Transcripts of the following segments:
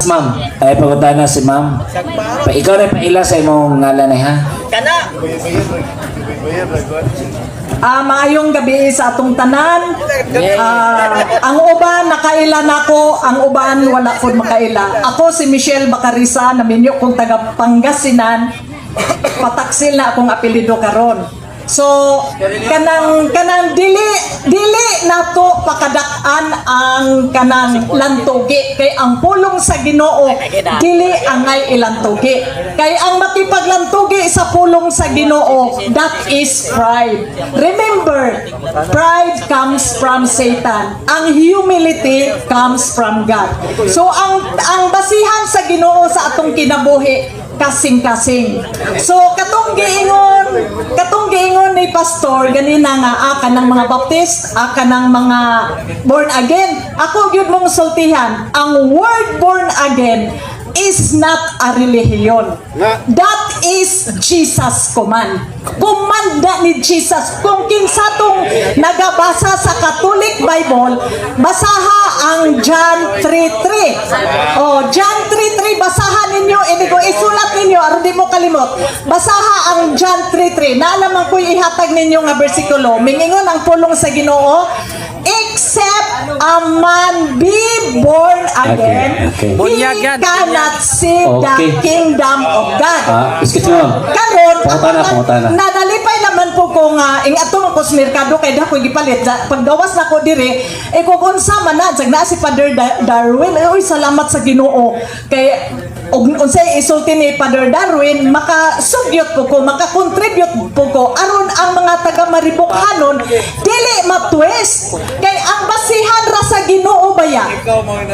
Ma'am. Ay, pangutana si ma'am. Pa, ikaw rin paila sa imong ngalan eh, ha? Maayong gabi sa atong tanan. Ang uban nakaila nako, ang uban wala ko makaila. Ako si Michelle Bacarisa, naminyo kong taga Pangasinan. Pataksil na akong apelyido karon. So kanang dili dili nato pakadak-an ang kanang lantugi kay ang pulong sa Ginoo dili angay ilantugi, kay ang makipaglantugi sa pulong sa Ginoo, that is pride. Remember, pride comes from Satan, ang humility comes from God. So ang basihan sa Ginoo sa atong kinabuhi, kasing-kasing. So katong giingon ni pastor ganina nga kanang mga Baptist, kanang mga born again. Ako gyud mong sultihan, ang word "born again" is not a religion. That is Jesus' command. Komanda ni Jesus. Kung kinsa tong nagabasa sa Catholic Bible, basaha ang John 3.3. Oh, John 3.3, basahan ninyo, inigo, isulat ninyo, aron di mo kalimot. Basaha ang John 3.3. Naalaman ko ihatag ninyo nga bersikulo. Mingingon ang pulong sa Ginoo, "Except a man be born again, Okay. he Bunyag yan. cannot see the kingdom of God." Excuse me, ma'am. Karon, Pangutana, ako pangutana. Nadalipay naman po ko nga ing ato man ko sa merkado kay dako gipalit. Paggawas nako dire, eh kung unsa man na, jag naa si Father Darwin, eh, uy, salamat sa Ginoo. Kay og unsay isulti ni Father Darwin, makasugyot po ko, maka-contribute po ko aron ang mga taga Maribokhanon dili ma-twist. Kay ang basihan ra sa Ginoo baya,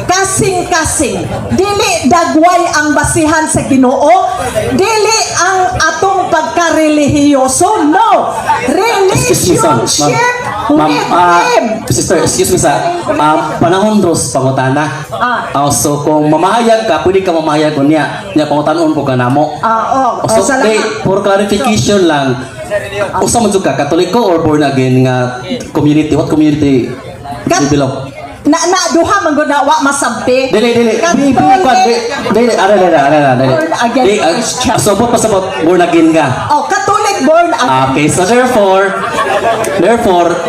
kasing-kasing. Dili dagway ang basihan sa Ginoo, dili ang atong pagkarelihiyoso. No. Excuse me, sir. Relationship Ma'am, with Him. Sister, excuse me, sir. Panahon ros pangutana. So kung mamahayag ka, pwede ka mamahayag unya. Nya pangutanon ko ka namo. Oh, So, oh, salamat. di, for clarification lang, usa man jud ka, Katoliko or born again nga community? What community you belong? Na duha man gud na wa masabti. Dili, dili. Di, di, kwan, di, dili, ara, ara, ara, ara, dili. Born again Di, Christian. Sobot pa sabot, born again ka. Oh, Catholic born again. Okay, so therefore,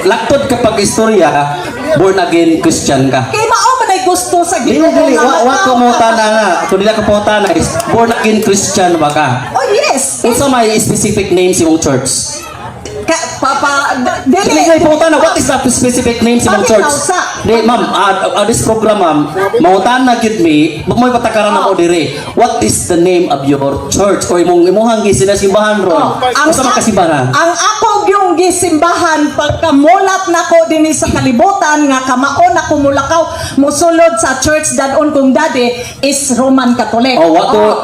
laktod kapag istorya, born again Christian ka. Kay mao man ay gusto sa Dili, Ginoo dili, nga wa matawo ko mo ka. tana na. Kung dili ka po tana is born again Christian ba ka? Oh, yes. Unsa may specific name sa imong church? Ka, papa, dili. Dili kay po tana, what is the specific name sa imong Bakit church? nausa? Di, ma'am, this program, ma'am, mangutana gyud mi, mo'y patakaran namo diri. What is the name of your church or imong imuhang gisimbahan ron? Oh, ang Unsa man kasimbahan? Ang ako yung gisimbahan pagkamulat nako dinhi sa kalibutan nga kamao na kumulakaw musulod sa church dadon kong daddy is Roman Catholic. Oh, wa ko-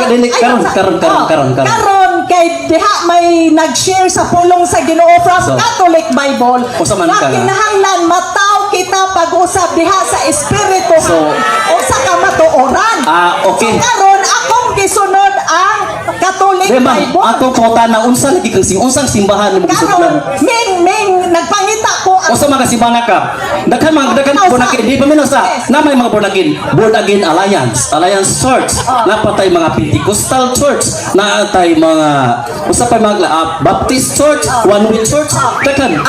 dili, ay, karon, karon, karon, karon, karon. Karon kay diha may nag-share sa pulong sa Ginoo from So, Catholic Bible usa man nga ka nga. Kinahanglan mataw kita pag-usab diha sa espiritu So, o sa kamatuoran. Okay. So karon akong gisunod ang Catholic Di, ma'am, Bible. atong pangutana, unsa lagi kang unsang simbahan nimo Karon, gisudlan? ming ming nagpangita ko ang Usa man ka simbahan ka. Daghan mga daghan Nausa. born again, di pa minus sa. Yes. Na may mga born again, Born Again Alliance, Alliance Church. Napatay mga Pentecostal Church, naatay mga usa pa mga Baptist Church, One Way Church. Daghan.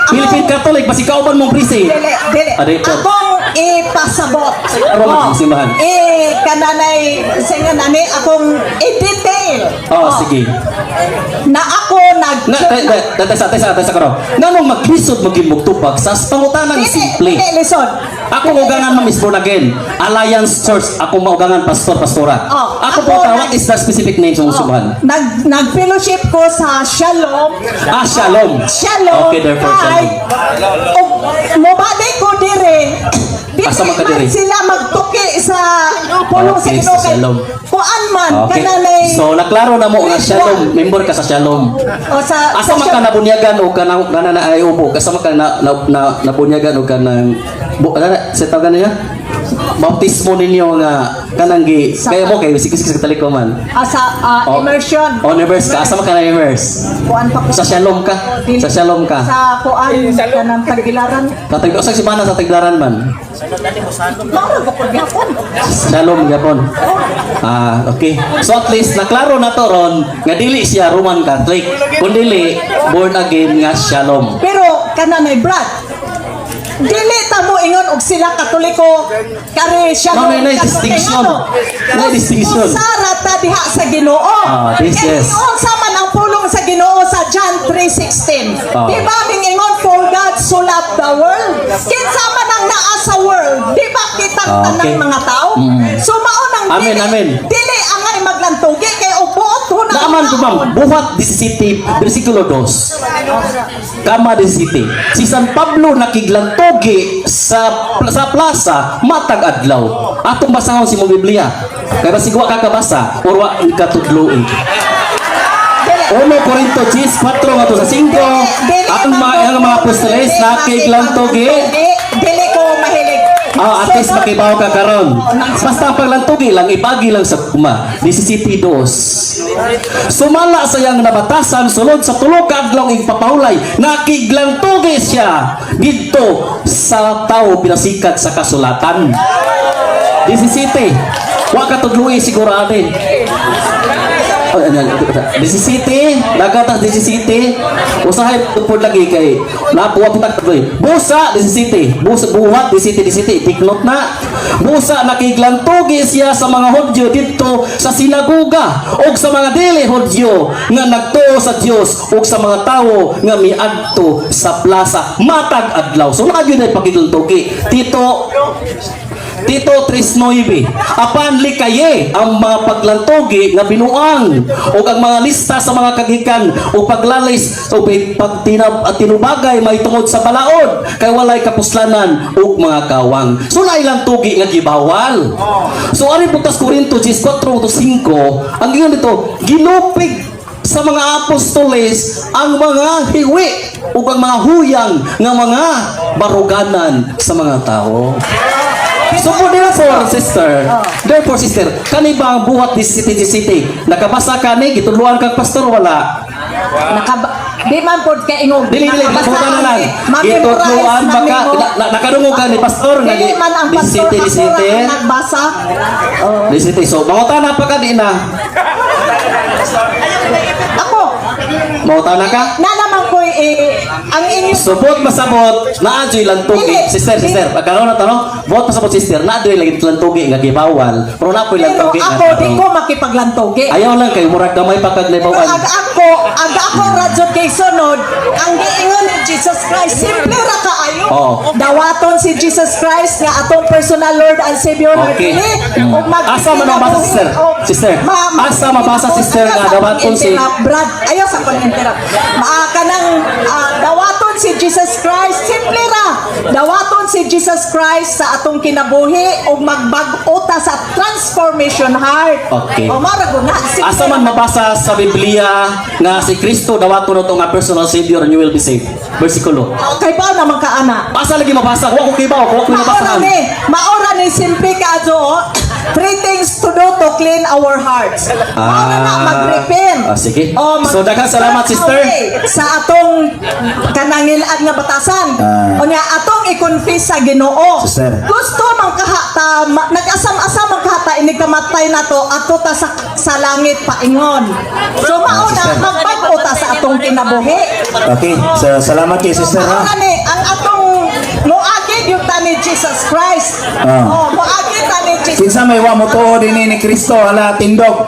Philippine Catholic basi kauban mong prisi. Dili, dili. Adi, ko. Akong ipasabot. Ano man ang simbahan? Eh, kananay, sige nani, akong i-detail. Oh, sige. Na ako nag Na, te, te, te, te, te, te, sa karo. Nganong maglisod magimog tubag sa pangutanan Dili, simple. dili, listen. Ako ugangan, ma'am, is born again. Alliance Church. Ako maugangan pastor, pastora. Oh, ako ako po, what is the specific name sa mong simbahan? Nag-fellowship ko sa Shalom. Ah, Shalom. Shalom. Okay, therefore, Kay, Shalom. ug mobalik ko dire. Dili Asa man ka man dire? Sila magtuki sa pulong sa Okay, Ginoo sa kay Shalom. kuan man Okay. kananay So, naklaro na mo nga Shalom. Member ka sa Shalom. O sa Asa sa man ka nabunyagan o ka na, na, na, ay ubo? Asa man ka na, na, na, nabunyagan o ka ng Bu, ano, sa tawagan niya? Bautismo ninyo nga kanang gi kaya mo kay sige sige Katoliko man. Sa Oh. immersion. Oh, immerse ka. Asa man ka na immerse? Kuan pa ko. Sa Shalom ka. Sa Shalom ka. Sa kuan kanang Tagbilaran. Katag sa simana sa Tagbilaran man. Mao ra ko gyapon. Shalom gyapon. Ah, okay. So at least naklaro na to ron nga dili siya Roman Catholic, kun dili born again nga Shalom. Pero kananay Brad, dili ta mo ingon og sila Katoliko kare siya. No, no, no, distinction. No, distinction. Usara ta diha sa Ginoo. Ah, this, Kay yes. ingon sa man ang pulong sa Ginoo sa John 3:16. Ah. Di ba mingingon, "For God so loved the world"? Kinsa man ang naa sa world? Di ba kitang Ah, okay. tanang mga tao? So mao nang Amen, dili, amen. dili angay maglantugi kay og buot huna. Naaman ko, ma'am, Buhat 17, versikulo 2. Kama 17. Si San Pablo nakiglantogi sa plaza matag adlaw. Atong basahon si mo Biblia. Kay basig wa ka kabasa or wa katudloe. 1 Corinto 10, 4 ngadto sa 5, ang mga apostoles nakiglantogi. Dili ko mahilig. Ah, at least makibaw ka karon. Basta ang paglantugi lang ibagi lang sa kuma. 17:2. Sumala sa iyang nabatasan sulod sa tulo ka adlaw igpapahulay, nakiglantugi siya didto sa tao pinasikat sa kasulatan. 17. Wa ka tudloy siguro ani. Oh, ano, 17, nagatas 17, usahay tupod lagi kay napuwa po tagtuloy. Busa 17, busa buhat 17 17, take note na. Busa nakiglantugi siya sa mga Hudyo didto sa sinagoga ug sa mga dili Hudyo nga nagtuo sa Dios ug sa mga tawo nga miadto sa plaza matag adlaw. So naa gyud ay pagiglantugi. Tito 3.9. Apan likaye ang mga paglantugi nga binuang o ang mga lista sa mga kagikan o paglalis o pagtinab at tinubagay may tungod sa balaod kay walay kapuslanan ug mga kawang. So naay lantugi nga gibawal. So ari putas Corinto 10:4 to 5, ang ingon dito, ginupig sa mga apostoles ang mga hiwi ug ang mga huyang nga mga baruganan sa mga tao. So for therefore, sister, kani ba ang Buhat ni City City? Nakabasa ka ni, gitudloan kag pastor, wala? Nakaba di man pod kay ingog. Dili, dili, Nakabasa gitudloan na lang. Ma-memorize Gitudloan na ba ka? nimo. Nakadungog ka ni pastor nga Dili man ang di pastor city, di ako ra city. ang nagbasa. Oh. Di city. So, mangutana pa ka di na. Ako, Mangutana ka? na naman ko eh, ang inyo. So, buot masabot, naa dyo'y lantugi. Dili. Sister, sister, pagkaroon na tanong, buot masabot, sister, naa dyo'y lagi lantugi nga gibawal. Pero naa po'y Pero lantugi nga ako di tarong. ko makipaglantugi. Ayaw lang kay murag gamay pa kag Pero nabawan. ag ako radyo kay sunod, ang giingon ni Jesus Christ, simple ra kaayo. Oo. Dawaton si Jesus Christ nga atong personal Lord and Savior. Okay. Dili, ug mag- Asa man mabasa, sister? Sister, asa mabasa, sister, nga Ayaw sa dawaton si- pag-interrupt, Brad, ayaw sa pag-interrupt. Kanang dawaton si Jesus Christ, simple ra. Dawaton si Jesus Christ sa atong kinabuhi ug magbag-o ta sa transformation heart. Okay. O mara na. Simple Asa man ra. mabasa sa Biblia nga si Kristo dawaton nato nga personal savior and you will be saved? Versikulo. Kay pa naman ka ana. Asa lagi mabasa? Wa ko kibaw, wa ko Maora nabasahan. ni, maora ni simple ka ajo. Oh. Three things to do to clean our hearts. Maora na mag-repent. Ah, sige. O, So, daghang salamat, sister. Away sa atong kanangilan nga batasan. Ah. O nya atong i-confess sa Ginoo. Sister. Gusto man kahata, nag-asam-asam man kahata inig kamatay nato ato ta sa langit paingon. So mao na Sister. magbag-o ta sa atong kinabuhi. Okay, so salamat kay sister ha. Maura ni ang atong moagi gyud ta ni Jesus Christ. Ah. Oh, moagi ta ni Jesus. Kinsa may wa mo tuo dinhi ni Kristo hala tindog.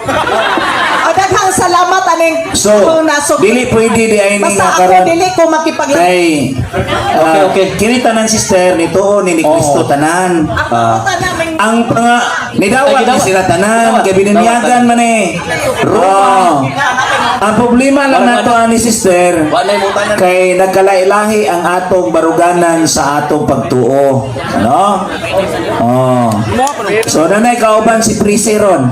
O, daghang salamat aning So, atong nasog. dili pwede di ay ni Basta nga ako karon. dili ko makipaglan. Kay Okay. kini tanan, sister, ni tuo ni Kristo Oo. tanan. Ako Ah. ta naming Ang panga nidawat Ay, ni gidawat. sila tanan Gidawat. kay bininyagan Gidawat. man eh. Oh. Ang problema lang Wala nato na. ani, sister, Wa na mo tanan. kay nagkalailahi ang atong baruganan sa atong pagtuo. No? Oh. So nanay kauban si Prisi ron.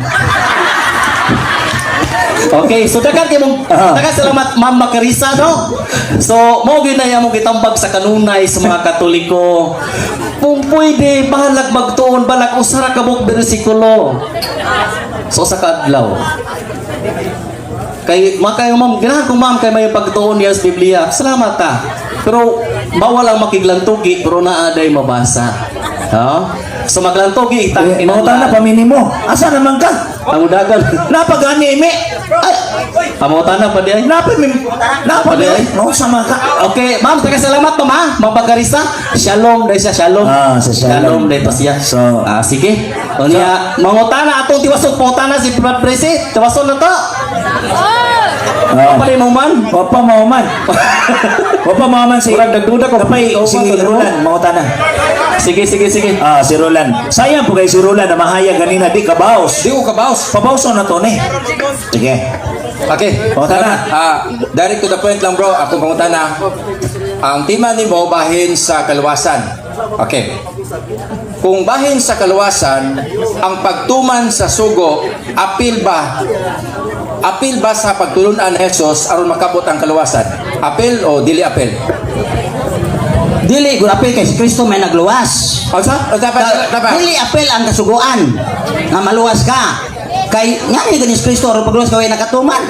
Okay, so daghan kay mong daghan salamat, Ma'am Macarisa, no. So mo gyud na mong gitambag sa kanunay sa mga Katoliko. Kung pwede, bahalag magtuon, balag usa ra ka buok bersikulo. So sa kaadlaw. Kay makayo, ma'am, ganahan ko, ma'am, kay may pagtuon niya sa Biblia. Salamat ta. Pero bawal ang makiglantugi pero naa day mabasa. Ha? So maglantugi itang Eh, mangutana pa minimo. Asa naman ka? Pangudagan. Napagani mi. Ay, Pamutana pa di ay. napa mi. Napa Pa di ay. mi. No, sama ka. Okay, ma'am, taga salamat, ma'am, ha. Ma'am Bagarisa. Shalom dahil siya, shalom. Ah, sa shalom. Shalom dahil pa siya. So- Ah, sige. O niya, mangutana atong tiwason, pangutana si Brad Presi. Tiwason na to. Ah. Apa mo man? Wapa mauman. Wapa mauman si Murag nagduda ko. Kapay si Roland mangutana. Sige, sige, sige. Ah, si Roland. Sayang po kay si Roland na mahayag ganina di kabaos. Di ko kabaos. Pabaos na to ni. Sige. Okay. Pangutana. Ah, direct to the point lang, bro. Akong pangutana. Ang tema nimo bahin sa kaluwasan. Okay. Kung bahin sa kaluwasan, ang pagtuman sa sugo, apil ba? Apil ba sa pagtulunan ni Jesus aron makabot ang kaluwasan? Apil o dili apil? Dili gud apil kay si Kristo may nagluwas. Unsa? Unsa pa? Dapat. Dili apil ang kasuguan nga maluwas ka. Kay ngani gani si Kristo aron pagluwas ka way nakatuman.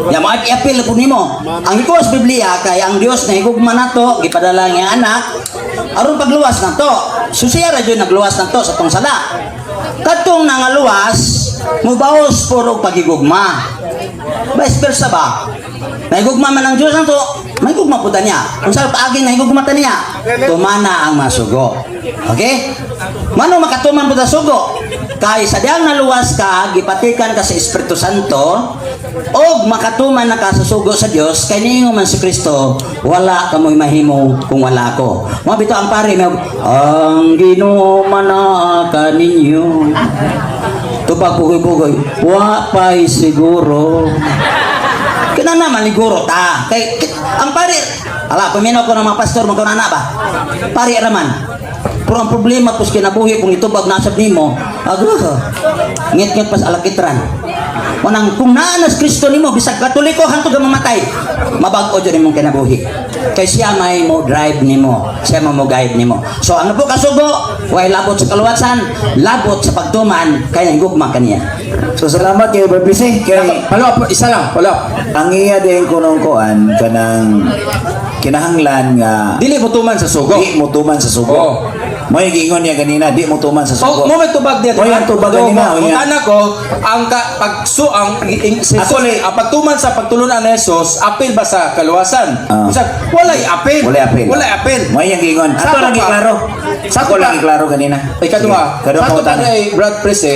Ya mo apil pud nimo. Ang ikuha sa Biblia kay ang Dios na higugma nato gipadala nga anak aron pagluwas nato. So siya ra jud nagluwas nato sa tong sala. Kadtong nangaluwas mubaos puro pagigugma. Vice versa ba? Nahigugma man ang Diyos nato, may gugma po niya. Kung sa paaging nahigugma ta niya, tumana ang masugo. Okay? Mano makatuman po ta sugo? Kay sa diyang naluwas ka, gipatikan ka sa Espiritu Santo, og makatuman na ka sa sugo sa Dios, kay niingon man si Kristo, wala kamoy mahimo kung wala ako. Mao bitaw ang pare, may, ang Ginoo manaka ninyo. Tupag pugoy-pugoy, wa pa'y siguro. Kina na maliguro ta. Kay ang pare, ala paminaw ko ng mga pastor magkunana ba. Pare raman. Pero ang problema pus kinabuhi kung itubag nasab nimo, aguh. Ngit-ngit pas alakitran. Wanang kung naanas Kristo nimo bisag Katoliko hantod ka mamatay, mabag-o jud imong kinabuhi. Kay siya may mo drive nimo, siya mo guide nimo. So ang po kasugo, way labot sa kaluwasan, labot sa pagtuman kay nang gugma kaniya. So salamat kay Brad Presi kay Follow up, isa lang, follow up. Ang iya din kunong kuan kanang kinahanglan nga Dili mo tuman sa sugo. di mo tuman sa sugo. Oo. Mo yung giingon niya ganina, di mo tuman sa Oh, sugo. mo may tubag niya. Mo yung tubag ganina, o Kung ko, ang ka, pagsu ang ing, si Ako Jesus, ang pagtuman sa pagtulunan ni Jesus, apil ba sa kaluwasan? Ah. Bisag, walay apil. Walay apil. Walay apil. Mo yung giingon. Sa Ato ato lang pa. giklaro. Sa Ako ato lang pa. giklaro ganina. Ikaduha, Sige, kadua sa ato pa pangutana. kay Brad Prese,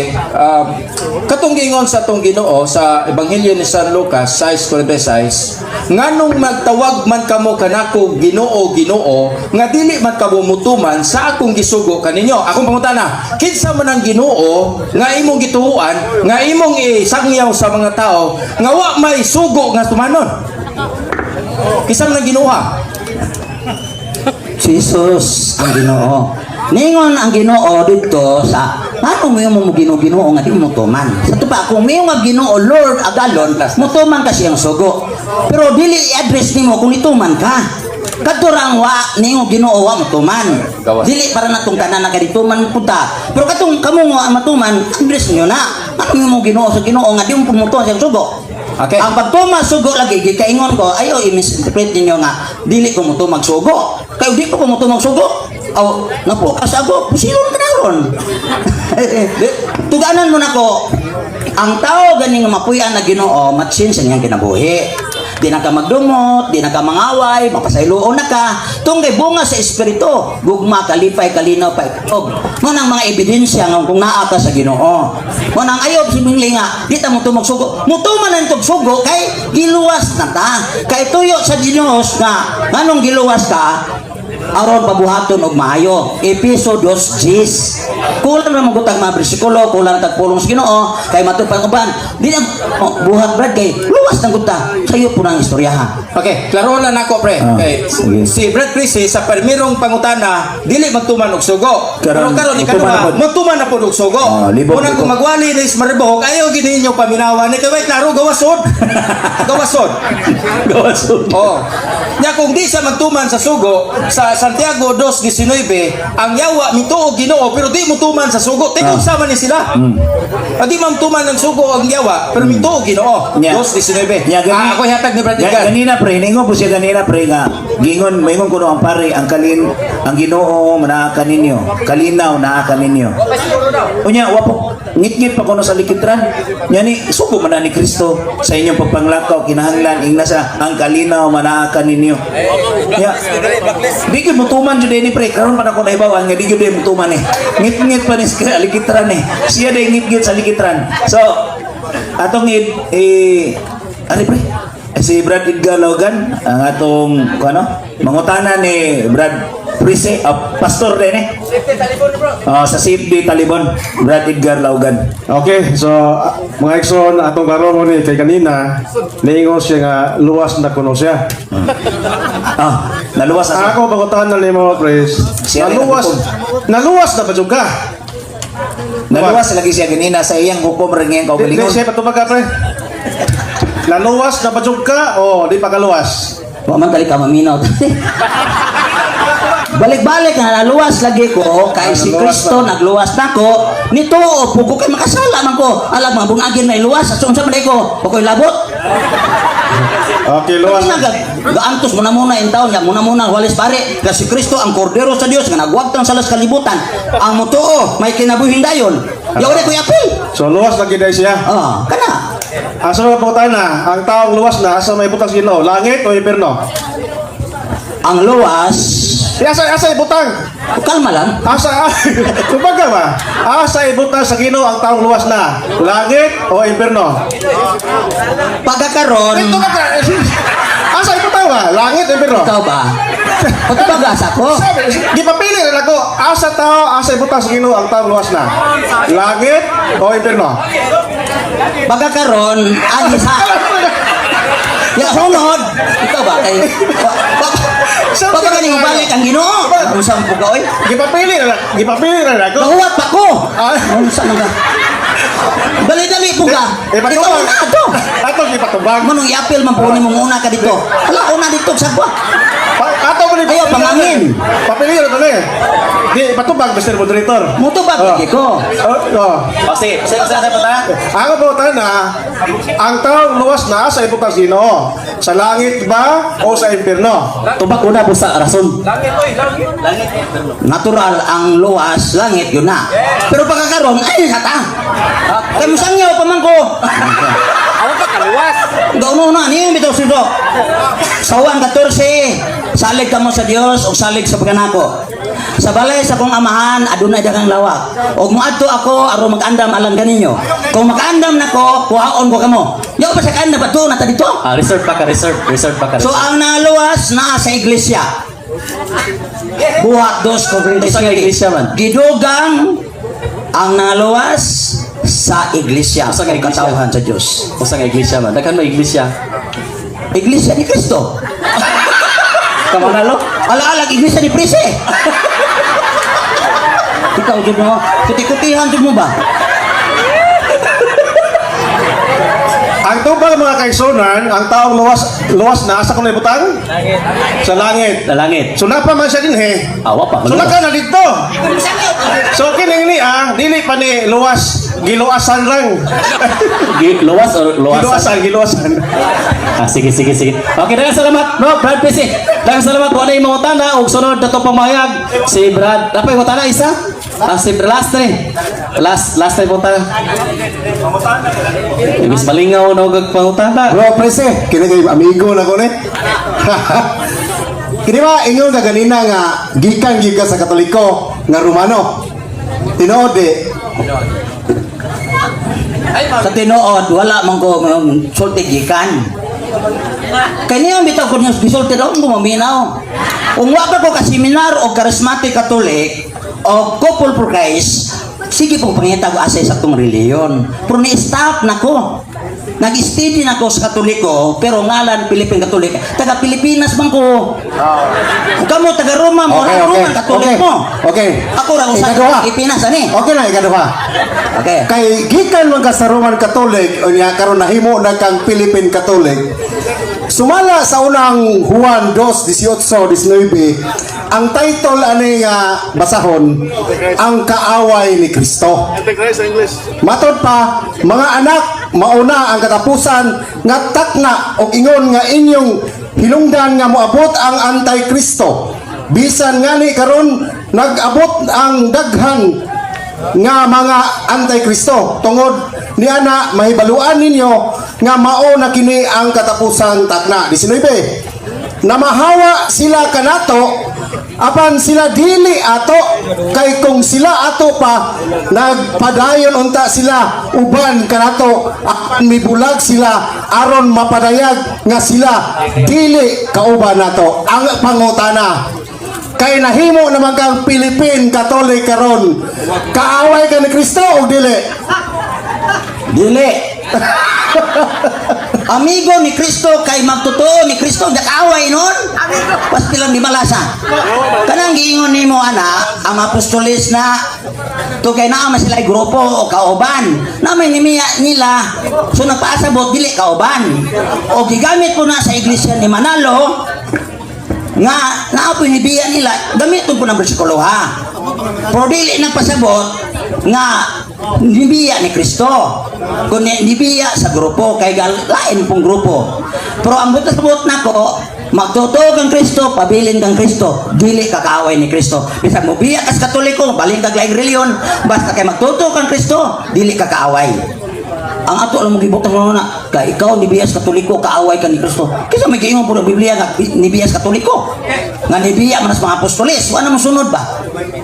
katong giingon sa atong Ginoo sa Ebanghelyo ni San Lucas 6:46, nganong magtawag man kamo kanako Ginoo, Ginoo, nga dili man kamo mutuman sa akong gisugo kaninyo. Akong pangutana, kinsa man ang Ginoo nga imong gituoan, nga imong isangyaw sa mga tao, nga wa may sugo nga tumanon? Kinsa man ang Ginoo ha? Jesus ang Ginoo. Ningon ang Ginoo didto sa ngano mo yung mo Ginoo nga di mo tuman. Sa tupa kung may nga Ginoo Lord agalon, mutuman ka siyang sugo. Pero dili i-address nimo kung ituman ka. Kadto ra ang wa ningon Ginoo wa mutuman. Gawas. Dili para natong tanan na kadituman punta. Pero katong kamo nga ang matuman, address niyo na. Ano mo Ginoo sa Ginoo nga di mo pumutuan siyang sugo. Okay. Ang pagtuma sugo lagi gikaingon ko ayo i-misinterpret ninyo nga dili ko mo magsugo. Kay di ko mo magsugo. Aw napukas ako, pusilon ka na ron. Tuganan mo nako. Ang tao ganing mapuy-an na Ginoo, matsin sa niyang kinabuhi. Di na ka magdumot, di na ka mangaway, mapasayloon na ka. Tunggay bunga sa espiritu, gugma, kalipay, kalinaw, paikog. Mo nang mga ebidensya nga kung naa ka sa Ginoo. Mo nang ayob si Mingli nga, di ta mo tumagsugo. Mutuman ang tugsugo kay giluwas na ta. Kay tuyo sa Dios nga nganong giluwas ka, aron pabuhaton og maayo. Epeso 2:10. Kulang ra man gutang mga bersikulo, kulang tag pulong sa Ginoo, kay matud pa ang uban. Di na oh, buhat, Brad, kay luwas nang guta. Sayo po nang istoryaha. Okay, klaro na nako, pre. Ah, Okay. sige. Si Brad Prisi sa permirong pangutana dili magtuman og sugo. Pero Karon, karon magtuman na ikaduha, pod. magtuman na pod og sugo. Ah, libog, Unang libog. kung magwali ni Maribohog, ayaw gid ninyo paminawan ni kay way klaro gawasod. Gawasod. Gawasod. Oh. Nya kung di siya magtuman sa sugo sa Santiago 2:19, ang yawa mituo Ginoo pero di mo tuman sa sugo. Tingog sama ni sila. Ah, di man tuman ng sugo ang yawa pero mituo Ginoo. Nya. 2:19. Nya, Ah, ako hatag ni Brad Edgar. Ganina pre, ningon po siya ganina pre nga gingon maingon kuno ang pare ang kalin ang Ginoo naa kaninyo. Kalinaw naa kaninyo. Unya wa po ngitngit pa kuno sa likitran. Nya ni sugo man na ni Kristo sa inyong pagpanglakaw kinahanglan ingna sa ang kalinaw manaa kaninyo. Nya di gyud mutuman jud ni pre, karon pa na ko nahibaw-an nga di gyud mutuman ni. Ngitngit pa ni sa likitran ni. Siya day ngitngit sa likitran. So atong eh ari pre, eh, si Brad Edgar Logan ang atong kung ano mangutana ni Brad Prise, pastor din eh. Oh, sa CFD Talibon, Brad Edgar Laugan. Okay, so mga Exxon, atong karon mo ni kay kanina, niingon siya nga luwas na kuno siya. Ah, naluwas na siya. Ako pangutahan na nimo, Pres. Siya rin Naluwas, naluwas na ba jud ka? Naluwas lagi siya ganina sa iyang hukom rin ngayong Di, di kaugalingon. siya patubag ka, pre. Naluwas na ba jud ka o di pa kaluwas? Wa man tali ka maminaw. Balik-balik na naluwas lagi ko kay si Naluwas Kristo na. nagluwas nako nito pugo kay makasala man ko alag mga bungagin may luwas sa unsa man ko ako'y labot. Okay, luwas. Luwas na gaantos muna muna in taon muna muna walis pare kasi si Kristo ang kordero sa Dios nga nagwagtang sa las kalibutan ang motuo may kinabuhing dayon yaw ko apil. So luwas lagi dahil siya. Ah, kana. Asa nga pangutana, ang taong luwas na asa may butang sa Ginoo, langit o impierno? Ang luwas. Di asa asa ibutang? Kalma lang. Asa kumbaga ba? Asa ibutang sa Ginoo ang taong luwas na? Langit o impierno? Pagkakaron. Ito ka ka. Asa ibutang ba? Langit o impierno? Ikaw ba pagkabagasa ko? Sabi, gipapili na ako, asa tao, asa ibutang sa Ginoo ang taong luwas na? Langit o impierno? Pagkakaron ay sa ya hunod ikaw ba kay wa pa kani balik ang Ginoo unsa mo ka oy? Gipapili na ako. Gahuwat pa ko. Ah. Unsa man ka? Dali-dali po ka. Eh, Ikaw patubang. na to. Ato gipatubang. Manong iapil man po ni mong una ka dito. Hala, una dito sa kwa. Ato mo ni Ayaw, pangangin. Papili na to ni. Di patubang Mr. Moderator. Mutubag Oh. lagi ko. Oh, oh. O sige, sige, sige, pa. Ako po na, ang taong luwas na sa ibutang sa Ginoo. Sa langit ba o sa impierno? Tubag una po sa rason. Natural ang luwas langit yun na. Pero pagkakaroon ay sata. Kay musangyaw pa man ko. Ako pa kaluwas. Gauno na niyo bitaw sudo. Sa Juan 14, salig kamo sa Dios ug salig sa pagkanako. Sa balay sa kong amahan adunay daghang lawak. Ug moadto ako aron mag-andam alang kaninyo. Kung makaandam nako, kuhaon ko kamo. Yaw pa sa kaandam pa na ta dito. Ah, reserve pa ka, reserve, reserve pa ka. So ang naluwas naa sa iglesia. Buhat dos ko Sa iglesia man. Gidugang ang naluwas sa iglesia. Sa iglesia. Katawhan sa Dios. Usa nga iglesia man. Daghan may iglesia. Iglesia ni Kristo. Kamanalo? Ala-ala, iglesia ni Prise. Ikaw, jud mo. Kuti-kutihan, jud mo ba? Ang tubag mga kaigsunan, ang taong luwas luwas na asa kuno ibutang? Sa langit. Sa langit. So napa man siya dinhi. Awa pa. So naka na dito. So kining ni ah, dili pa ni luwas, giluasan lang. Luwas o luwasan? Giluasan, giluasan. Ah, sige, sige, sige. Okay, daghang salamat, bro, Brad PC. Daghang salamat wa na imong utana ug sunod na to pamayag si Brad. Napay utana isa? Ah, si last na ni. Last last na utana. Ibis malingaw na og pangutana. Bro, prese, kini kay amigo na ko ni. Kini ba ingon ka ganina nga gikan gyud ka sa Katoliko nga Romano. Tinuod di. Sa tinuod, wala man ko sulti gikan. Kay niya bitaw ko niya gisulti daw ko maminaw. Kung wa pa ko ka seminar o charismatic Catholic o couple for Christ, Sige po, pangita ko asay sa atong reliyon. Pero ni-stop na ko. Nag-steady na ko sa Katoliko, pero ngalan Philippine Catholic. Taga Pilipinas man ko. Kamo taga Roma mo, okay, Roman Catholic mo. Ako ra usa Ikaduha. Pilipinas ani. Okay na, ikaduha. Okay. Kay gikan man ka sa Roman Catholic unya karon nahimo na kang Philippine Catholic. Sumala sa unang Juan 2:18 19, ang title ani nga basahon, "Ang Kaaway ni Kristo." Matod pa, "Mga anak, mauna ang katapusan nga takna og ingon nga inyong hinungdan nga moabot ang Antikristo. Bisan ngani karon nag-abot ang daghan nga mga Antikristo. Tungod niana mahibaluan ninyo nga mao na kini ang katapusan takna." 19. "Namahawa sila kanato apan sila dili ato, kay kung sila ato pa, nagpadayon unta sila uban kanato, apan mibulag sila aron mapadayag nga sila dili kauban nato." Ang pangutana, kay nahimo naman kang Philippine Catholic karon, kaaway ka ni Kristo o dili? Dili. Amigo ni Kristo kay magtotoo ni Kristo, nakaaway nun. Pasti lang di malasa. Kanang giingon nimo ana, ang apostolis na to kay naa man sila grupo o kauban. Na may nimiya nila, so nagpaasabot dili kauban. O gigamit po na sa iglesia ni Manalo nga naapoy ni biya nila, gamiton po ng bersikulo ha. Pero dili nagpasabot nga nibiya ni Kristo. Kundi nibiya sa grupo kay lain pong grupo. Pero ang butas-sabot nako, magtotoo kang Kristo, pabilin kang Kristo, dili ka kaaway ni Kristo. Bisag mo biya kas Katoliko, balin kag laing reliyon, basta kay magtotoo kang Kristo, dili ka kaaway. Ang ato lang mo gibutang mo na kay ikaw ni biyas Katoliko, kaaway ka ni Kristo. Kaysa may giingon po ng Biblia nga ni biyas Katoliko. Nga nibiya man sa mga apostoles, wa na mo sunod ba?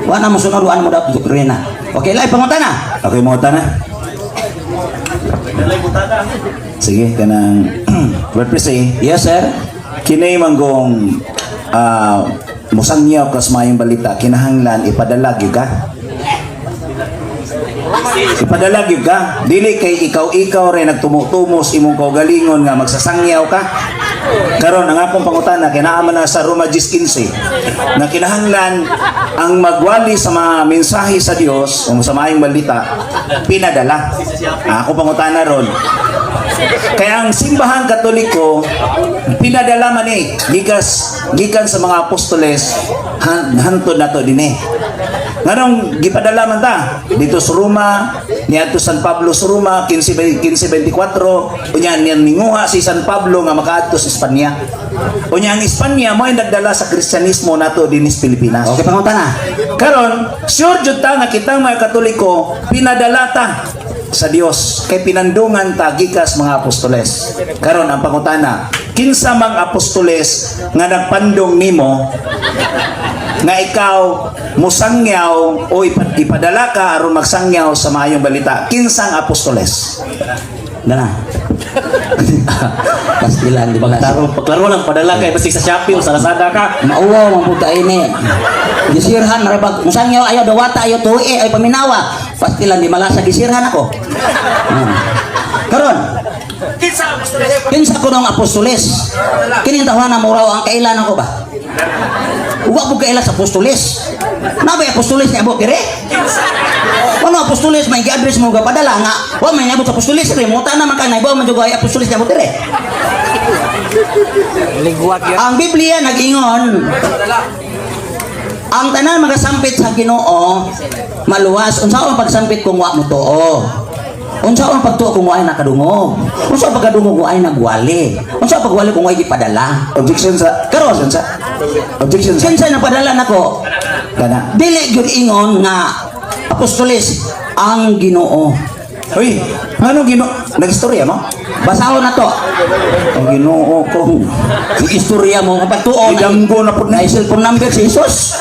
Wa na mo sunod, wa na mo dapat doktrina. Okay, lahi pangutana. Okay, mo na. Sige, kanang Brad Presi, Yes, sir. Kini manggong musangyaw kas maayong balita, kinahanglan ipadala gyud ka. Ipadala gyud ka. Dili kay ikaw-ikaw rin nagtumutumos imong kaugalingon nga magsasangyaw ka. Karon ang akong pangutana kay naa man na sa Roma 10:15 na kinahanglan ang magwali sa mga mensahe sa Dios o sa maayong balita pinadala. Ang akong pangutana ron, kaya ang Simbahang Katoliko pinadala man eh gikan sa mga apostoles hantod nato dinhi. Nganong gipadala man ta dito sa Roma niadto San Pablo sa Roma 15 1524, unya niyan ninguha si San Pablo nga makaadto sa Espanya. Unya ang Espanya mo nagdala sa Kristyanismo nato dinhi sa Pilipinas. Okay, pangutana. Karon, sure jud ta nga kitang mga Katoliko pinadala ta sa Dios kay pinandungan ta gikas mga apostoles. Karon ang pangutana, kinsa mang apostoles nga nagpandong nimo nga ikaw musangyaw o ipadala ka aron magsangyaw sa maayong balita? Kinsang apostoles? Dana. Pastilan, di ba? Klaro, pagklaro lang padala kay basig sa Shopee o sa Lazada ka. Mauwaw man pud ini. Gisirhan marabag. Musangyaw ayaw dawata, ayaw tuwi, ay paminawa. Pastilan di malasa, gisirhan ako. Karon, kinsa ko ng apostoles? Kining tawana mo raw ang kailan ako ba? Wa ko kaila sa apostoles. Nabay apostoles ni abot dire? Ano apostoles may gi-address mo ga padala nga wa may niabot sa apostoles dire mo na man ka naibaw man jud ay apostoles ni abot dire. Ligwak yun. Ang Biblia nag-ingon, ang tanan magasampit sa Ginoo maluwas. Unsa ang pagsampit kung wa mo tuo? Unsa ang pagtuo kung waay nakadungog? Unsa ang pagkadungog kung waay nagwali? Unsa ang pagwali kung waay gipadala? Objection sa Karon. Objection sa Objection sa Kinsa napadala nako? Kana. Dili gyud ingon nga apostoles ang Ginoo. Uy, ano Ginoo? Nagistorya mo? Basahon na to. Ang Ginoo ko. Yung istorya mo kapag tuo Idanggo na pud na cellphone number si Jesus.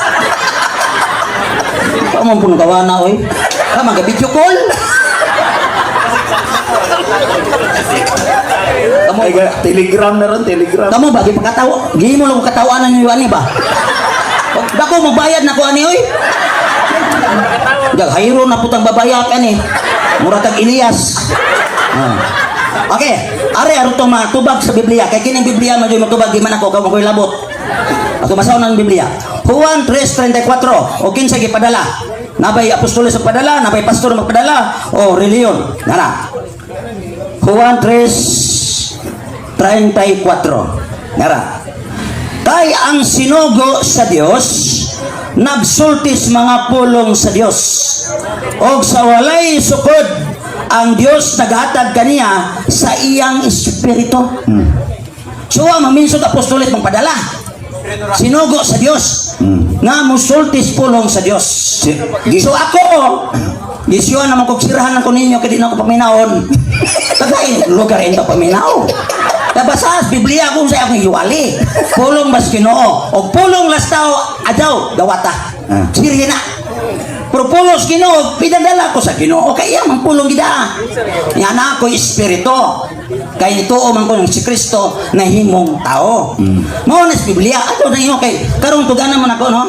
Pa mo puno kawana oy. Ka mga video call. Kamu Ay, Telegram na ron, Telegram. Kamo ba gipakatawa? Gihimo lang ko katawanan niyo ani ba? Dako magbayad na ko ani oy. Dag hayro na putang babaya ka ni. Mura kag Elias. Ah. Okay, are aron tong mga tubag sa Biblia kay kining Biblia man jud matubag, di man ako kamo koy labot. Ato basahon ang Biblia. Juan 3:34 o kinsa gipadala? Nabay apostoles ang padala, nabay pastor magpadala o reliyon. Nara. Juan 3:34. Nara. Kay ang sinugo sa Dios nagsultis mga pulong sa Dios. Og sa walay sukod ang Dios naghatag kaniya sa iyang espiritu. So ang maminsod apostoles mong padala. Sinugo sa Dios nga musultis pulong sa Dios. So ako, gisyon naman kog sirahan ako ninyo kay di na ako paminawon. Tagay lugar ito paminaw. Tabasa Biblia kung sa akong yuwali. Pulong mas Ginoo og pulong lastaw adyaw dawata. Sirye na. Pero pulong sa Ginoo, pinadala ko sa Ginoo kay iya man pulong gida. Nga na ako espiritu. Kay nituo man ko ng si Kristo na himong tao. Mao na sa Biblia. Ato na inyo kay karong tugana man ako, no.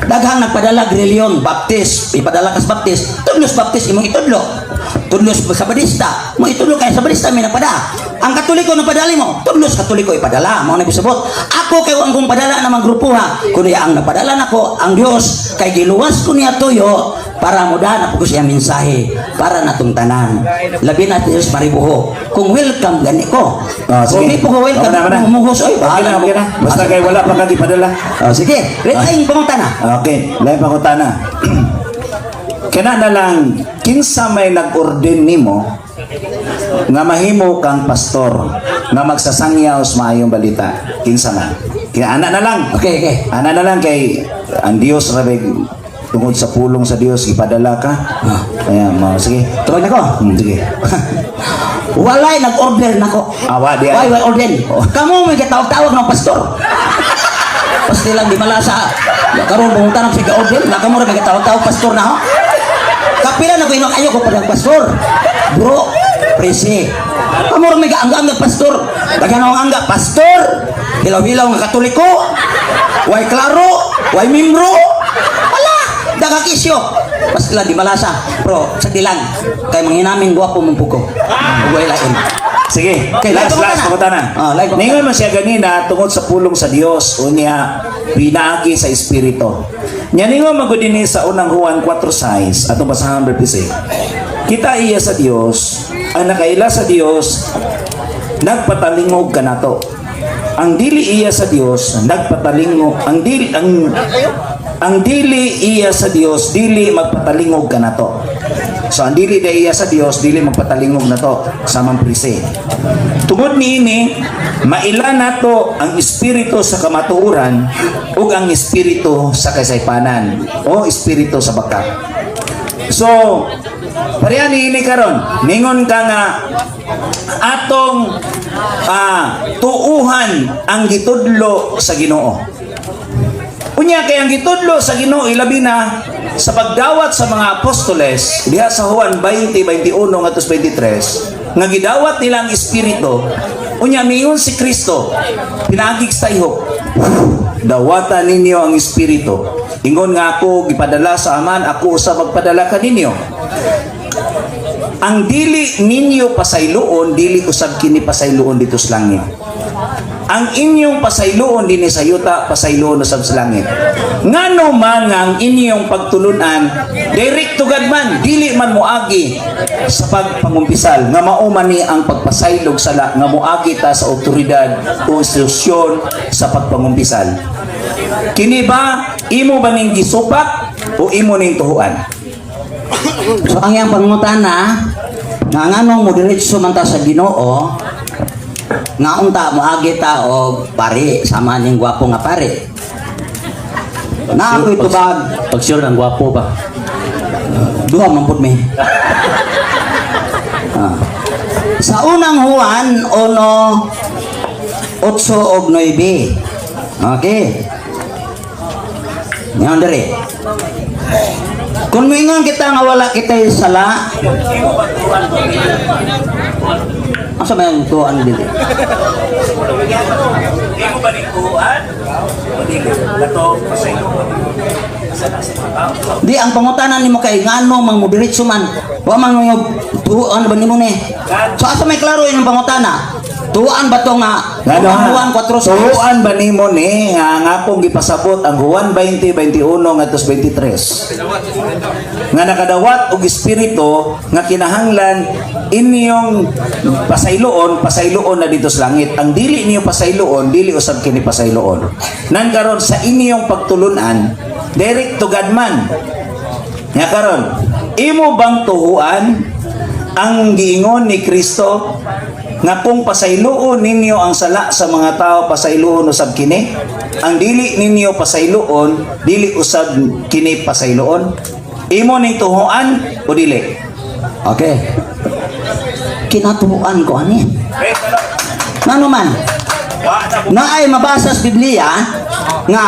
Daghang nagpadala reliyon, Baptist, ipadala kas Baptist, tudlos Baptist imong itudlo. Tudlos sa Badista, mo itudlo kay sa Badista may nagpada. Ang Katoliko nagpadali mo, tudlos Katoliko ipadala. Mao na bisabot. Ako kay ang kong padala na mga grupo ha. Kundi ang napadala nako ang Dios kay giluwas ko niya tuyo para mudahan ako ko siya mensahe para natong tanan. Labi na Dios maribuho. Kung welcome gani ko. Ah, sige. Kung di po ko welcome, Okay na, okay na. humuhos oy. Okay na, okay na. Basta kay wala pa kang ipadala. Oh, sige. Retay pangutana. Okay, lain pa ko tana. Kana na lang kinsa may nag-ordain nimo nga mahimo kang pastor nga magsasangyaw sa maayong balita? Kinsa man? Kaya ana na lang. Okay. Ana na lang kay ang Dios ra big tungod sa pulong sa Dios ipadala ka. Kaya mo sige. Tawag na ko. Sige. Walay nag-order nako. Ah, wa di ay. Why why order? Kamo may katawag-tawag ng pastor. Pasti lang di malasa. Ya karon pumunta nang sige order, na kamo ra may katawag-tawag pastor na ho. Kapila na ko inok ayo ko padang pastor. Bro, presi. Kamo ra may gaangga pastor. Daghan ang angga pastor. Hilaw-hilaw nga Katoliko. Way klaro, way membro. Wala, daghang isyo. Pasti lang di malasa. Bro, sa dilang kay manginamin gwapo mong puko. Ug way lain. Sige. Okay, last, lain last, pangutana. pangutana. Ah, lain pangutana. Ningon man siya ganina tungod sa pulong sa Dios unya pinaagi sa espiritu. Nya ningon man gud dinhi sa unang Juan 4:6 atong basahan verse. Kita iya sa Dios, ang nakaila sa Dios nagpatalingog kanato. Ang dili iya sa Dios nagpatalingog ang dili iya sa Dios dili magpatalingog kanato. So ang dili da iya sa Dios dili magpatalingog nato samang prise. Tungod niini maila nato ang espiritu sa kamatuoran ug ang espiritu sa kasaypanan o espiritu sa baka. So pareha niini karon, ningon ka nga atong tuuhan ang gitudlo sa Ginoo. Unya kay ang gitudlo sa Ginoo ilabi na sa pagdawat sa mga apostoles diha sa Juan 20:21 ngadto 23 nga gidawat nila ang espiritu. Unya miingon si Kristo pinaagi sa ihok, "Dawata ninyo ang espiritu. Ingon nga ako gipadala sa Aman, ako usab magpadala kaninyo. Ang dili ninyo pasayloon, dili usab kini pasayloon dito sa langit. Ang inyong pasayloon dinhi sa yuta, pasayloon usab sa langit." Ngano man nga ang inyong pagtulunan direct to God man, dili man moagi sa pagpangumpisal nga mao man ni ang pagpasaylog sala nga moagi ta sa otoridad o institusyon sa pagpangumpisal? Kini ba imo ba ning gisupak o imo ning tuhuan? So ang iyang pangutana nga nganong mo diretso man ta sa Ginoo nga unta moagi ta og pari sama ning gwapo nga pari. Na ako itubag. Pag sure ng gwapo ba? Duha man pud mi. Ah. Sa unang Juan 1:8 og 9. Okay. Ngayon diri. Kung moingon kita nga wala kita sala, asa may ang tuan dili? Imo ba ning tuhuan o dili? Kato pasayloon. Di ang pangutana nimo kay ngano mang modiretso man. Wa man mo tuoan ba nimo ni? So asa may klaro yung pangutana? Tuoan ba to nga Ngano ang ha? Juan 4:6? Tuoan ba nimo ni nga ang akong gipasabot ang Juan 20, 21 ngadto 23? Nga nakadawat og espiritu nga kinahanglan inyong pasayloon, pasayloon na dito sa langit. Ang dili niyo pasayloon, dili usab kini pasayloon. Nan karon sa inyong pagtulunan, direct to God man. Nga karon, imo bang tuhuan ang giingon ni Kristo nga kung pasayloon ninyo ang sala sa mga tao, pasayloon usab kini? Ang dili ninyo pasayloon, dili usab kini pasayloon. Imo ning tuhuan o dili? Okay. Kinatuan ko ani. Ngano man? Naay mabasa sa Biblia nga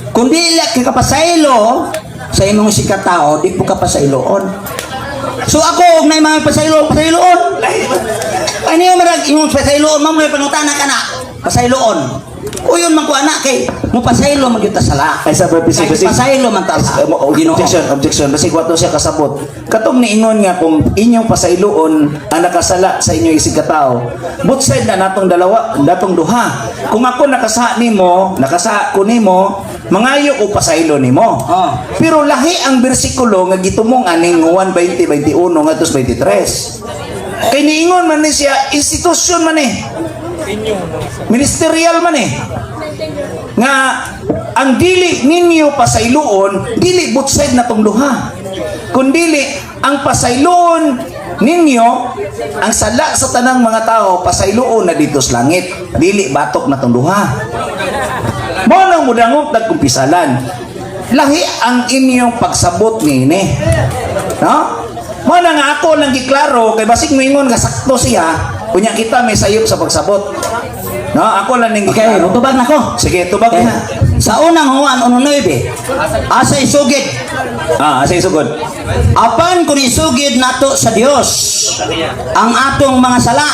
kung dili ka kapasaylo sa imong sikatao, di po ka pasayloon. So ako og nay mga pasaylo, pasayloon. Ay niyo marag imong pasayloon, ma'am, may pangutana ka na. Pasayloon. Uyon man ko ana kay mo pasaylo man gyud ta sala. Ay sa purpose Kay pasaylo man ta sa Ginoo. Objection, objection. Basig wato siya kasabot. Katong niingon nga kung inyong pasayloon ang nakasala sa inyong isig katao, both side na natong dalawa, natong duha. Kung ako nakasaha nimo, nakasaha ko nimo, mangayo ko pasaylo nimo. Pero lahi ang bersikulo nga gitumong aning Juan 20, 21 ngadto 23. Kay niingon man ni siya, institusyon man eh. Ministerial man eh nga ang dili ninyo pasayloon, dili both side na tong duha, kun dili ang pasayloon ninyo ang sala sa tanang mga tao, pasayloon na dito sa langit, dili batok na tong duha. Mo nang mudangop nagkumpisalan, lahi ang inyong pagsabot niini, no? Mo na nga ako lang giklaro kay basig moingon nga sakto siya, unya kita may sayop sa pagsabot, no? Ako lang ning Okay, giklaro. mutubag na ko. Sige, tubag Okay. na. Sa unang Juan 1:9, asa isugid? Ah, sige, sugod. Apan kung isugid nato sa Dios ang atong mga sala,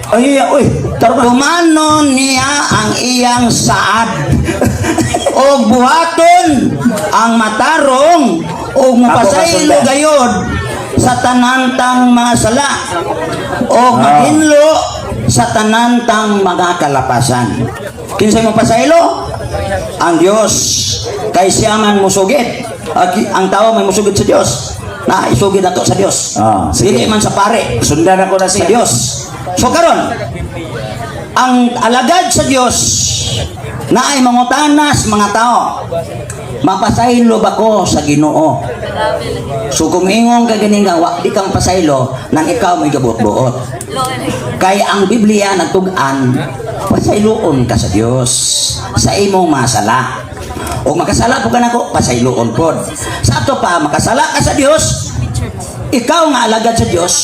Ay, ay, uy, taro ka. tumanon niya ang iyang saad og buhaton ang matarong og mapasaylo Ako kasundan. gayod sa tanantang mga sala og maghinlo sa tanantang mga kalapasan. Kinsay mapasaylo? Ang Dios, kay siya man musugid. Ang tao may musugid sa Dios na isugid nato sa Dios. Ah, sige. Dili man sa pare, Sundan ako na sa siya. Dios. So karon, ang alagad sa Dios na ay mangutanas mga tao, "Mapasaylo ba ko sa Ginoo?" So kung ingon ka ganing nga wa di kang pasaylo, nang ikaw may gabuot-buot. Kay ang Biblia nagtug-an, pasayloon ka sa Dios sa imong masala. O makasala po ka nako, pasayloon pod. Sa ato pa makasala ka sa Dios, ikaw nga alagad sa Dios,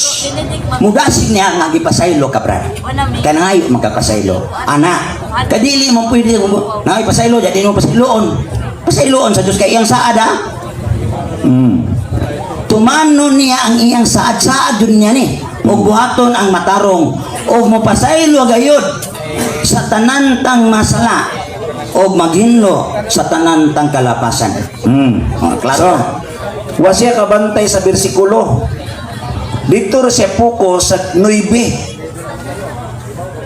mudasig niya nga gipasaylo ka, brad. Kaya nangayo magkapasaylo. Ana, kadili mo pwede mo nangayo pasaylo, jadi mo pasayloon. Pasayloon sa Dios kay iyang saad ha. Tumano niya ang iyang saad, saad dun niya ni. Og buhaton ang matarong og mopasaylo gayud sa tanantang masala og maghinlo sa tanantang kalapasan. Oh, klaro. So, wa siya kabantay sa bersikulo. Dito ra siya focus sa 9.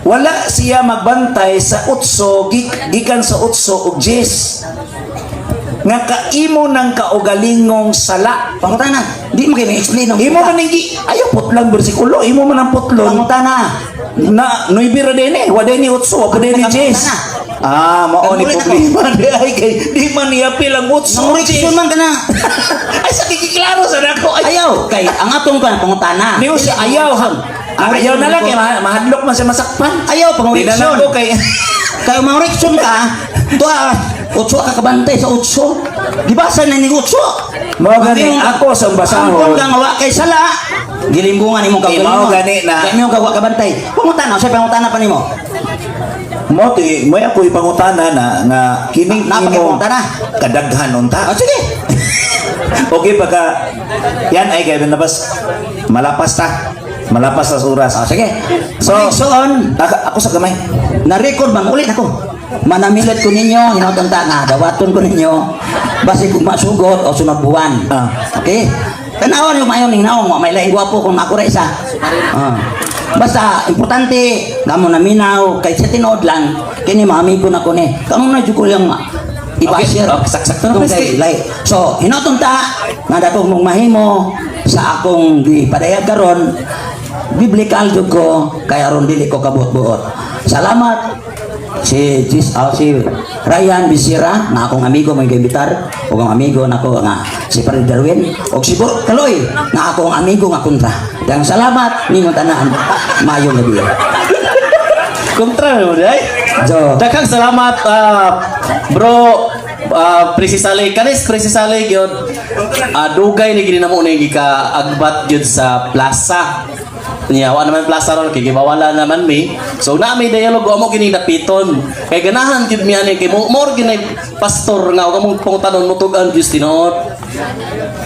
Wala siya magbantay sa 8, gikan sa 8 ug 10. Nga kaimo ng kaugalingong sala. Pangutana, di mo kayo explain ng Imo man ning ayaw putlang bersikulo, imo man ang putlon. Pangutana. Na 9 ra din eh, wa din ni 8, wa pa din ni 10. Ah, mao ni Kamulit ako. problema di ay kay di man niya ang 8. Nangureksyon man ka na. Ay, sa kikiklaro sa nako. Ay, Ayaw, kay ang atong kan pangutana. niyo siya ayaw ha. Ah, ayaw na lang kay mahadlok man siya masakpan. Ayaw Di na lang pangureksyon. ko kay Kay mangureksyon ka, tuwa 8 ka kabantay sa 8. Gibasa na ni 8. Mao gani ako sa basahon. Ang kang wa kay sala, gilimbungan imong Eh, mao kaugalingon. gani na- Kay imong kawa kabantay. Pangutana, sa pangutana pa nimo. Mo ti mo ako ipangutana na nga kining Napakipangutana. imong kadaghan unta. Ah, sige. Okay pagka yan ay kay nabas malapas ta. Malapas ta sa oras. Ah, sige. So, So, on, ako, ako sa gamay. Na-record bang ulit ako? Manamilit ko ninyo, hinoton ta nga dawaton ko ninyo basi kung masugod o sunod buwan. Okay? Tanawan yung mayon hinaong, may laing gwapo kung ako ra isa. Basta importante kamo naminaw kay sa tinuod lang kini mga amigo na ko ni. Kamo na jud ko yung i-share. Okay, sakto na, Kung please. kay lay. So, hinoton ta nga datong mong mahimo sa akong gipadayag karon, biblical jud ko kay aron dili ko kabuot-buot. Salamat si Jis, si Ryan Bisira nga akong amigo may giimbitar ug ang amigo nako nga si Pare Darwin ug si Bro Kaloy nga akong amigo nga kontra. Dang salamat ninyo tanan. Maayong gabi. Kontra mo day. Jo. Daghang salamat, bro Precisale kanis Precisale gyud. Dugay ni gini namo ni gika agbat gyud sa plaza. Niya, wa naman plaza ron kay gibawala naman mi. So na may dialogue amo kini dapiton. Kay ganahan gyud mi ani kay mo more gini pastor nga og among pangutanon mo tug-an Dios tinuod.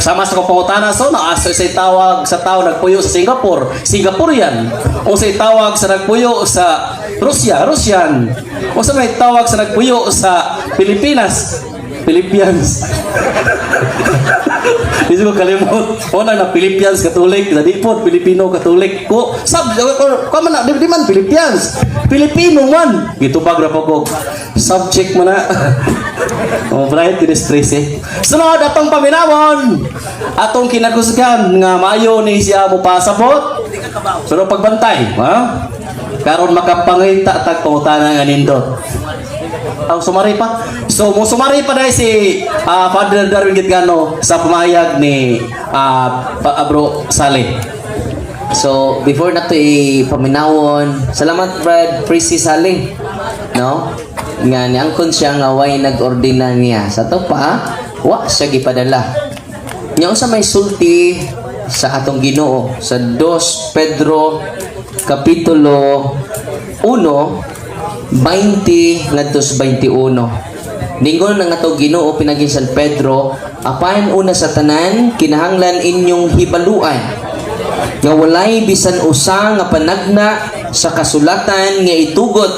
Sama sa kong pangutana, so naasa sa tawag sa tao nagpuyo sa Singapore, Singaporean. O sa tawag sa nagpuyo sa Russia, Russian. O sa may tawag sa nagpuyo sa Pilipinas, Philippians. Hindi ko kalimot. O na na Philippians Catholic, na di po Pilipino Catholic ko. Sab ko, ko man na di, di man Philippians. Pilipino man. Gitubag ra po ko. Subject mo na. Oh, bright stress eh. Sunod atong paminawon. Atong kinagusgan nga maayo ni siya mo pasabot. Pero pagbantay, ha? Karon makapangita tag pangutana nga nindot. Ang sumari pa. So mo sumari pa dahil si Father Darwin Gitgano sa pamahayag ni bro Saleh. So, before na to ipaminawon, salamat Brad Prissy Saling. No? Nga niangkon siya nga way nag-ordina niya. Sa to pa, wa siya gipadala. Nya unsa may sulti sa atong Ginoo sa 2 Pedro kapitulo 1 20 ngadto sa 21. Ningon ang atong Ginoo pinagi San Pedro, apan una sa tanan kinahanglan inyong hibaluan nga walay bisan usa nga panagna sa kasulatan nga itugot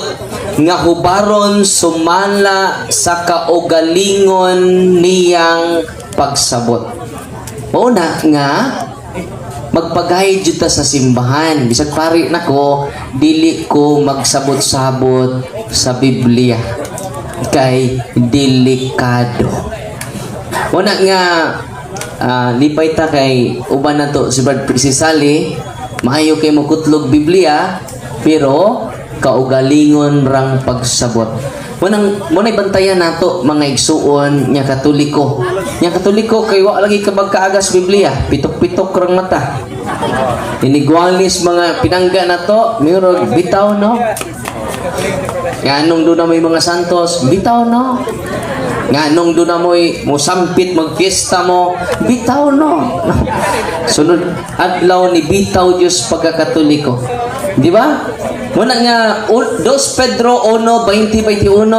nga hubaron sumala sa kaugalingon niyang pagsabot. Mao na nga magpagayad jud ta sa simbahan. Bisag pari nako, dili ko magsabot-sabot sa Biblia kay delikado. Una nga lipay ta kay uban na to si Brad Sali, maayo kay mo kutlog Biblia pero kaugalingon rang pagsabot. Munang mo na bantayan nato mga igsuon nya Katoliko. Nya Katoliko kay wa lagi ka magkaagas Biblia, pitok-pitok rang mata. Inigwalis mga pinangga nato, murag bitaw no. Nganong doon na may mga santos, bitaw no. Nganong doon na mo'y mosampit magfiesta mo, bitaw no. Sunod adlaw ni bitaw Dios pagkakatoliko. Di ba? Muna nga 2 Pedro 1:20-21.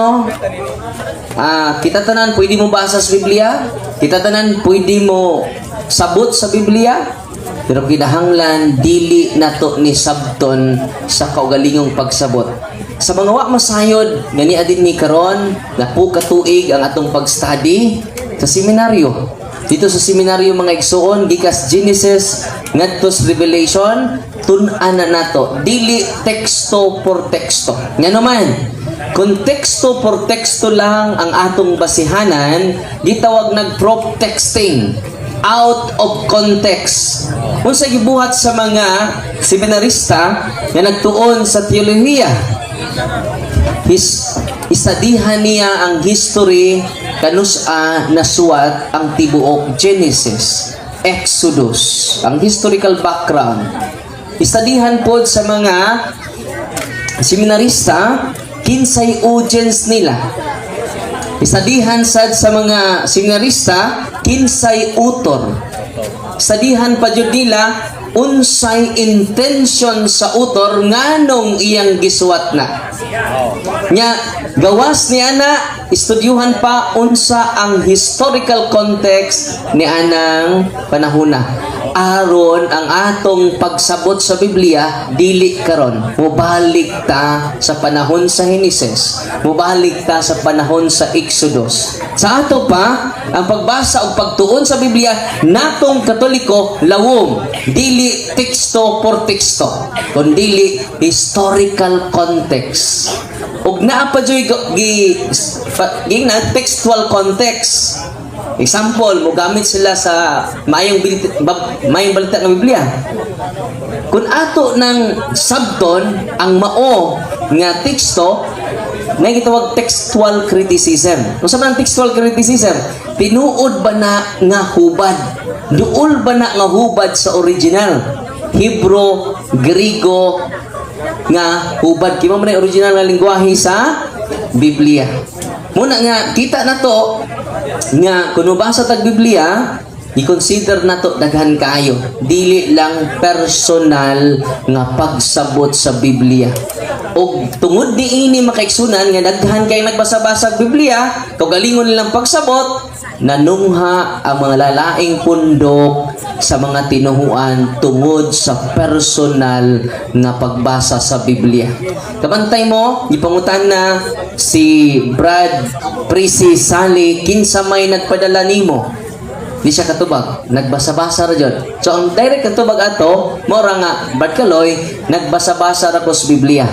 Kita tanan pwede mo basa sa Biblia? Kita tanan pwede mo sabot sa Biblia? Pero kinahanglan dili nato ni sabton sa kaugalingong pagsabot. Sa mga wa masayod nga ni adin ni karon napo ka tuig ang atong pag-study sa seminaryo. Dito sa seminaryo mga igsuon gikas Genesis ngadto sa Revelation, tun-an na nato dili teksto por teksto. Ngano man kung teksto por teksto lang ang atong basihanan, gitawag nag prop texting, out of context. Unsa gibuhat sa mga seminarista nga nagtuon sa teolohiya? His, istadihan niya ang history kanusa nasuwat ang tibuok Genesis, Exodus, ang historical background. Istadihan pod sa mga seminarista kinsay audience nila. Istadihan sad sa mga seminarista kinsay author. Istadihan pa jud nila unsay intention sa author nganong iyang gisuwat na. Nya gawas ni ana Istudyuhan pa unsa ang historical context ni anang panahona aron ang atong pagsabot sa Biblia dili karon. Mobalik ta sa panahon sa Henesis, mobalik ta sa panahon sa Exodus. Sa ato pa, ang pagbasa ug pagtuon sa Biblia natong Katoliko lawom, dili teksto por teksto kundili historical context. Ug naa pa joy gi, gi na textual context. Example, mo gamit sila sa maayong balita ng Biblia. Kung ato ng sabton ang mao nga teksto, na gitawag textual criticism. Unsa man ang textual criticism? Tinuod ba na nga hubad? Duol ba na nga hubad sa original? Hebrew, Griego nga hubad. Kimo man ang original nga lingwahe sa Biblia. Muna nga kita na to nga kung mobasa tag Biblia, i-consider nato daghan kaayo, dili lang personal nga pagsabot sa Biblia. Og tungod niini, makaigsunan, nga daghan kay nagbasa-basa og Biblia, kaugalingon nilang pagsabot, nanungha ang mga lalaing pundok sa mga tinuhuan tungod sa personal nga pagbasa sa Biblia. Kabantay mo, gipangutan na si Brad Prisi Sali, "Kinsa may nagpadala nimo?" Di siya katubag, nagbasa-basa ra jud. So ang direct katubag ato, mao ra nga, "Brad Kaloy, nagbasa-basa ra ko sa Biblia.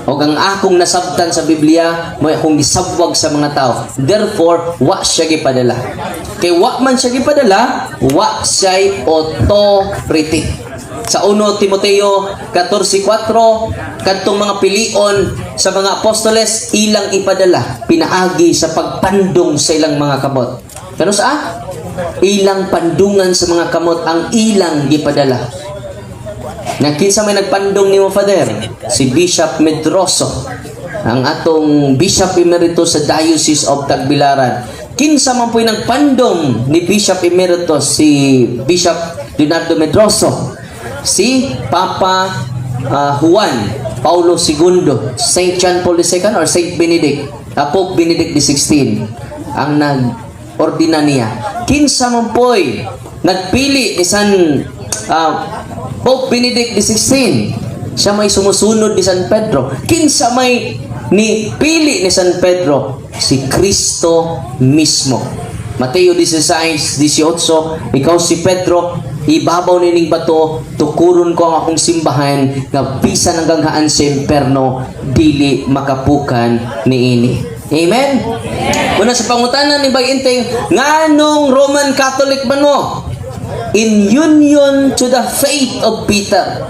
O ang akong nasabtan sa Biblia, mo akong gisabwag sa mga tao." Therefore, wa siya gipadala. Kay wa man siya gipadala, wa siya'y authority. Sa 1 Timoteo 14:4, kadtong mga pilion sa mga apostoles, ilang ipadala, pinaagi sa pagpandong sa ilang mga kamot. Pero sa ilang pandungan sa mga kamot ang ilang gipadala. Na kinsa may nagpandong nimo, Father? Si Bishop Medroso, ang atong Bishop Emeritus sa Diocese of Tagbilaran. Kinsa man po'y nagpandong ni Bishop Emeritus, si Bishop Leonardo Medroso? Si Papa Juan Paulo II, Saint John Paul II or Saint Benedict, Pope Benedict XVI ang nag-ordina niya. Kinsa man po'y nagpili ni San Pope Benedict XVI? Siya may sumusunod ni San Pedro. Kinsa may ni pili ni San Pedro? Si Kristo mismo. Mateo 16:18, "Ikaw si Pedro, ibabaw nining bato, tukuron ko ang akong simbahan, nga bisan ang ganghaan sa imperno, dili makapukan niini." Amen? Una sa pangutana ni Baginting, nganong Roman Catholic man mo? In union to the faith of Peter.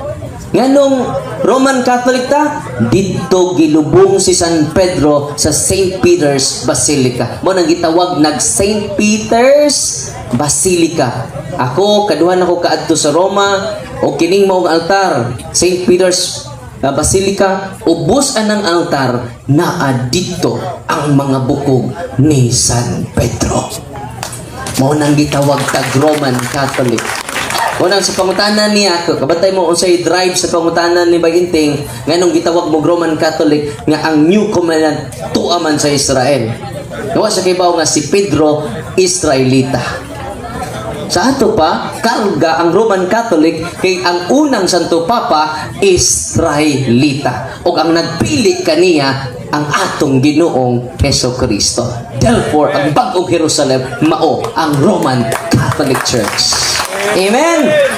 Nganong Roman Catholic ta? Didto gilubong si San Pedro sa St. Peter's Basilica. Mo nang gitawag nag St. Peter's Basilica. Ako, kaduhan ako kaadto sa Roma o kining maong altar, St. Peter's Basilica, ubos anang altar, naa didto ang mga bukog ni San Pedro. Mao nang gitawag tag Roman Catholic. Unang sa pangutana niya, kabantay mo unsay drive sa pangutana ni Baginting, nganong gitawag mo Roman Catholic nga ang New Covenant tua man sa Israel. Wa sa kibaw nga si Pedro Israelita. Sa ato pa, karga ang Roman Catholic kay ang unang Santo Papa Israelita. O ang nagpili kaniya ang atong Ginoong Heso Kristo. Therefore, ang bagong Jerusalem mao ang Roman Catholic Church. Amen.